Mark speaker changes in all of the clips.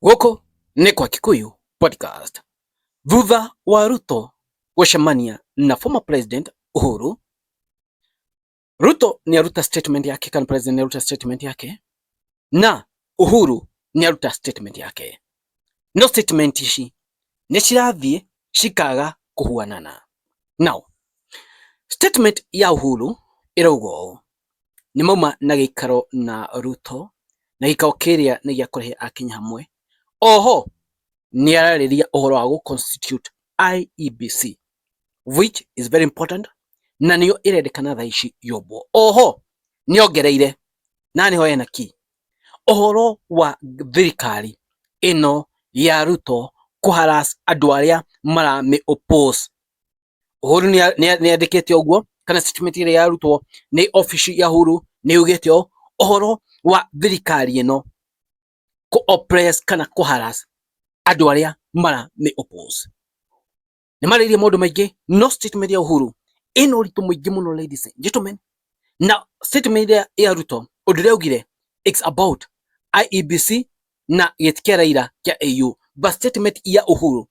Speaker 1: Gũkũ nĩ kwa Kikuyu Podcast. Thutha wa Ruto gũcemania na former president Uhuru, Ruto nĩ aruta statement yake kana president nĩ aruta statement yake na Uhuru nĩ aruta statement yake. No statement ici nĩ cirathiĩ cikaga kũhuanana. Now, statement ya Uhuru ĩrauga ũũ: nĩ mauma na gĩikaro na Ruto na gĩikaro kĩrĩa nĩ gĩa kũrehe Akenya hamwe. Oho nĩ ararĩria ũhoro wa gũ constitute IEBC which is very important na nĩyo ĩrendekana thaa ici yũmbwo. Oho nĩ ongereire na nĩho hena key ũhoro wa thirikari ĩno ya Ruto kũ harass andũ arĩa maramĩ oppose. Uhuru nĩ andĩkĩte ũguo kana statement ĩrĩa yarutwo nĩ obici ya Uhuru nĩ yugĩte ũũ ũhoro wa thirikari ĩno kũ oppress kana kũ harass andũ arĩa maramĩ oppose. Nĩ marĩirie maũndũ maingĩ no statement ya Uhuru ĩna ũritũ mũingĩ mũno ladies and gentlemen. Na statement ĩrĩa ya Ruto ũndũ ũrĩa augire it's about IEBC na gĩtĩ kĩa Raila kĩa AU, but statement ya Uhuru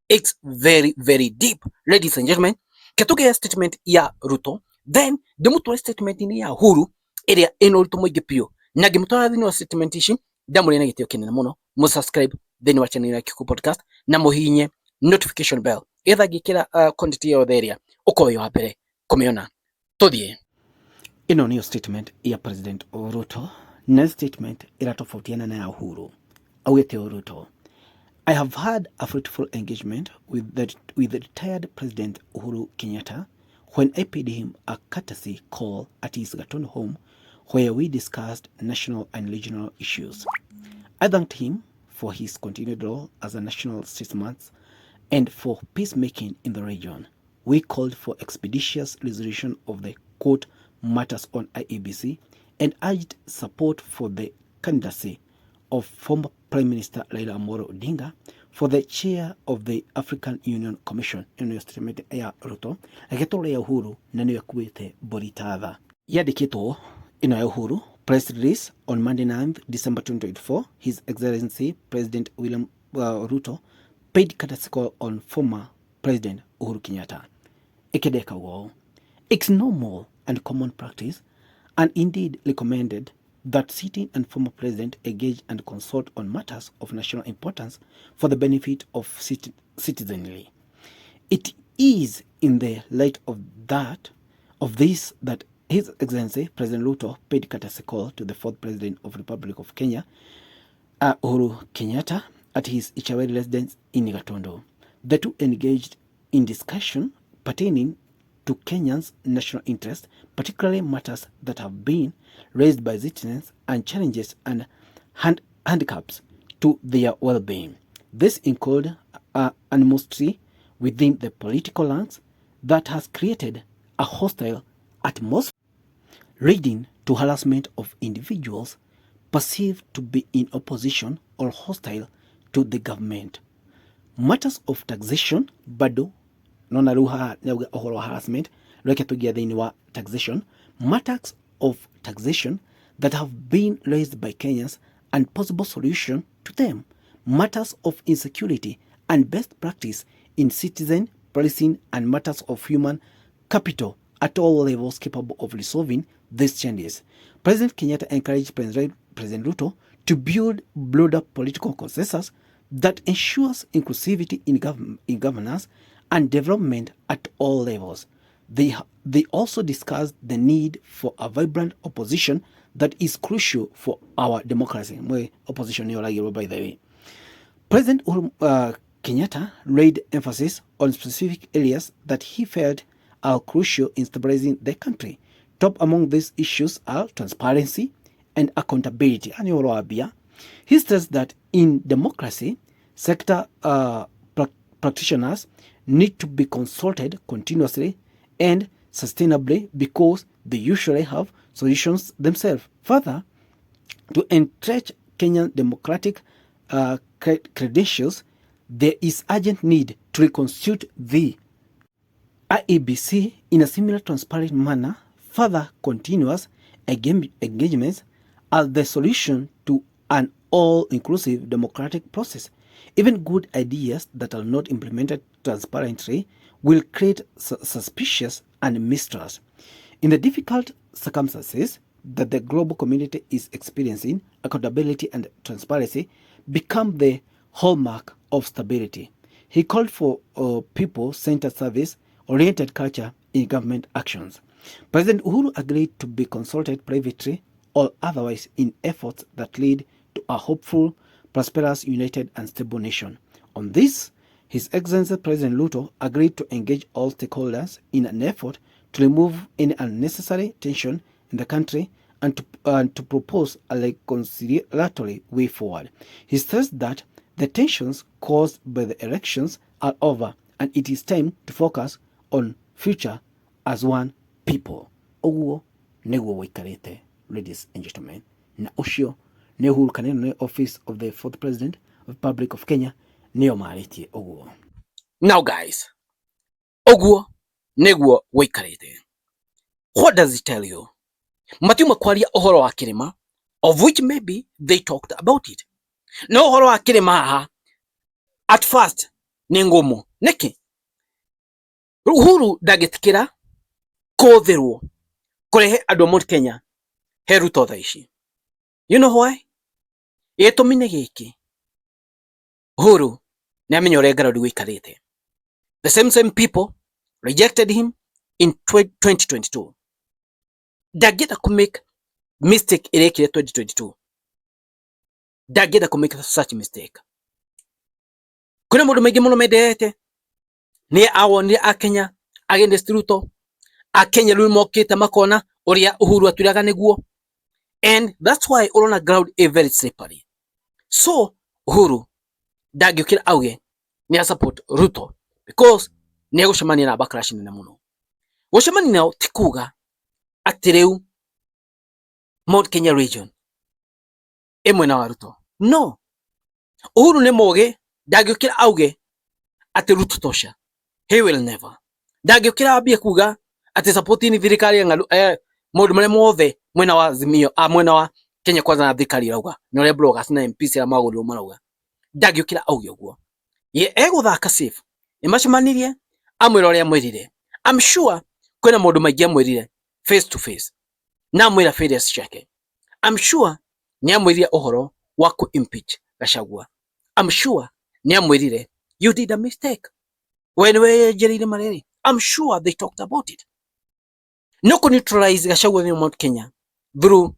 Speaker 1: it's very very deep ladies and gentlemen. Ketũgĩe statement ya Ruto then ndĩmũtware statement-inĩ ya Uhuru ĩrĩa ĩna ũritũ mũingĩ biũ, na ngĩmũtwara thĩinĩ wa statement ici ndamũria na gĩtĩo kĩnene mũno mũ subscribe thĩinĩ wa channel ya Kikuyu Podcast na mũhihinye notification bell getha ngĩkĩra content yothe ĩrĩa ũkorwo wĩ wa mbere kũmĩona. Tũthiĩ. Ĩno nĩyo statement ya President Ruto na statement ĩratofautiana na ya Uhuru. Augĩte ũũ Ruto: I have had a fruitful engagement with the retired President Uhuru Kenyatta when I paid him a courtesy call at his Gatundu home where we discussed national and regional issues. I thanked him for his continued role as a national statesman and for peacemaking in the region. We called for expeditious resolution of the court matters on IEBC and urged support for the candidacy of former Prime Minister Raila Amolo Odinga for the chair of the African Union Commission. Ĩno nĩyo statement ya Ruto agĩtũra ya Uhuru na nĩyo ĩkuĩte mbũri ta tha. Yandĩkĩtwo ĩno ya Uhuru press release on Monday 9th December 2024. His Excellency President William Ruto paid courtesy call on former President Uhuru Kenyatta. Ĩkĩndĩka ũguo: It's normal and common practice and indeed recommended that sitting and former president engage and consult on matters of national importance for the benefit of citizenry. It is in the light of this that His Excellency President Ruto paid courtesy call to the fourth President of Republic of Kenya, Uhuru Kenyatta, at his Ichaweri residence in Gatundu. The two engaged in discussion pertaining to Kenya's national interest, particularly matters that have been raised by citizens and challenges and handicaps to their well-being. This include animosity within the political ranks that has created a hostile atmosphere leading to harassment of individuals perceived to be in opposition or hostile to the government. Matters of taxation bado nona rĩu haha nĩauga ũhoro wa harassment, reke tũingĩre thĩinĩ wa taxation. Matters of taxation that have been raised by Kenyans and possible solution to them. Matters of insecurity and best practice in citizen policing and matters of human capital at all levels capable of resolving these changes. President Kenyatta encouraged President Ruto to build broader political consensus that ensures inclusivity in governance and development at all levels. They also discussed the need for a vibrant opposition that is crucial for our democracy. Mwe opposition nĩyoragirwo, by the way. President Uhuru Kenyatta laid emphasis on specific areas that he felt are crucial in stabilizing the country. Top among these issues are transparency and accountability. Ani ũhoro wa mbia. He stressed that in democracy, sector practitioners need to be consulted continuously and sustainably because they usually have solutions themselves. Further, to entrench Kenyan democratic credentials, there is urgent need to reconstitute the IEBC in a similar transparent manner. Further, continuous engagements are the solution to an
Speaker 2: All-inclusive democratic process. Even good ideas that are not implemented transparently will create suspicious and mistrust. In the difficult circumstances that the global community is experiencing, accountability and transparency become the hallmark of stability. He called for a people-centered, service-oriented culture in government actions. President Uhuru agreed to be consulted privately or otherwise in efforts that lead to a hopeful, prosperous, united and stable nation. On this, His Excellency President Ruto agreed to engage all stakeholders in an effort to remove any unnecessary tension in the country and to propose a reconciliatory way forward. He stressed that the tensions caused by the elections are over and it is time to focus on future as one people. Ũguo nĩguo gũikarĩte, ladies and gentlemen, na ũcio nĩ Uhuru Kaneno, nĩ Office of the Fourth President of the Republic of Kenya, nĩo marĩtie ũguo.
Speaker 1: Now guys, ũguo nĩguo gũikarĩte. What does it tell you? Matiuma kwaria ũhoro wa kĩrĩma, of which maybe they talked about it. No ũhoro wa kĩrĩma haha at first nĩ ngumu. Nĩkĩ? Uhuru ndangĩtĩkĩra kũhũthĩrwo kũrehe andũ a Mount Kenya he Ruto thaa ici. You know why? Gĩtũmi nĩ gĩkĩ. Uhuru nĩ amenya ũrĩa ground gũikarĩte. The same same people rejected him in 2022. Ndangĩenda kũ make mistake ĩrĩa ĩkire 2022. Ndangĩenda kũ make such mistake. Kwĩna maũndũ maingĩ mũno mendete nĩ awonire akenya against Ruto. Akenya rĩu mokĩte makona ũrĩa Uhuru atwĩraga nĩguo, and that's why ũrona ground is very slippery. So Uhuru ndangĩũkĩra auge nĩ a support Ruto because nĩ egũcemania na backlash nene mũno. Gũcemania nao ti kuga atĩ rĩu Mount Kenya region ĩ mwena wa Ruto. No Uhuru nĩ mũgĩ, ndangĩũkĩra auge atĩ Ruto tosha. He will never. Ndangĩũkĩra ambie kuga atĩ supporting thirikari ya ng'aru maũndũ marĩa mothe mwena wa Azimio, a mwena wa Kenya Kwanza na thirikari ĩrauga na ũrĩa bloggers na MPs arĩa magũrirwo marauga. Ndangĩũkĩra auge ũguo. Ye egũthaka safe. Nĩ macemanirie, amwĩra ũrĩa amwĩrire. I'm sure kwĩna maũndũ maingĩ amwĩrire face to face na amwĩra failures ciake. I'm sure nĩ amwĩrire ũhoro wa kũ impeach Gachagua. I'm sure nĩ amwĩrire, "You did a mistake, we nĩ weyenjereire marĩrĩ." I'm sure they talked about it. No kũ neutralize Gachagua thĩinĩ wa Mount Kenya through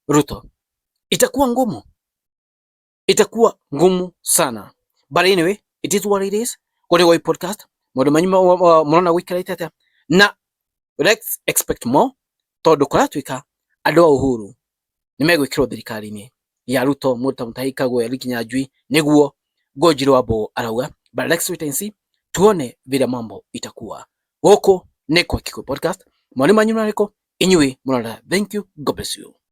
Speaker 1: Ruto itakuwa ngumu, itakuwa ngumu sana, but anyway, it is what it is. Kũrĩ gwa podcast maũndũ manyu mũrona gũikarĩte atĩa? Na let's expect more, tondũ kũratuĩka andũ a Uhuru nĩ megwĩkĩrwo thirikari-inĩ ya Ruto, mũndũ ta Mutahi Kagwe, Lee Kinyanjui, nĩguo Ngonjiri wa Mbũgũ arauga. But let's wait and see, tuone vile mambo itakuwa. Gũkũ nĩ kwa Kikuyu Podcast. Maoni manyu marĩkũ inyuĩ mũrona? Thank you, God bless you.